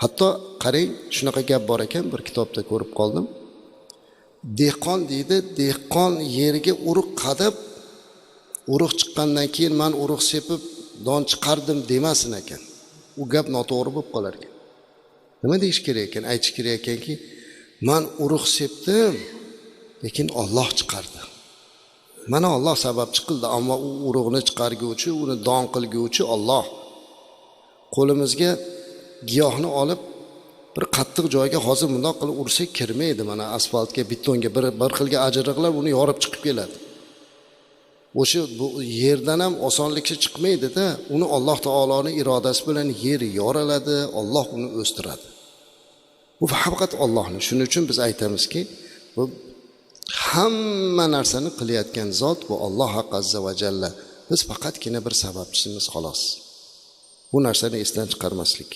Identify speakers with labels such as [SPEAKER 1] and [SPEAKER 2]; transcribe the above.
[SPEAKER 1] Hatto qarang, shunaqa gap bor ekan, bir kitobda ko'rib qoldim. Dehqon deydi, dehqon yerga urug' qadab, urug' chiqqandan keyin man urug' sepib don chiqardim demasin ekan. U gap noto'g'ri bo'lib qolar ekan. Nima deyish kerak ekan? Aytish kerak ekanki, man urug' sepdim, lekin Alloh chiqardi. Mana Alloh sababchi qildi, ammo u urug'ni chiqarguvchi, uni don qilguvchi Alloh. Qo'limizga giyohni olib bir qattiq joyga hozir bundoq qilib ursak kirmaydi, mana asfaltga, betonga bir xilga ajriqlar uni yorib chiqib keladi. O'sha bu yerdan ham osonlikcha chiqmaydi-da, uni Alloh taoloning irodasi bilan yer yoriladi, Alloh uni o'stiradi. Bu faqat Allohni. Shuning uchun biz aytamizki, bu hamma narsani qilayotgan zot bu Alloh azza va jalla. Biz faqatgina bir sababchimiz xolos. Bu narsani esdan chiqarmaslik kerak.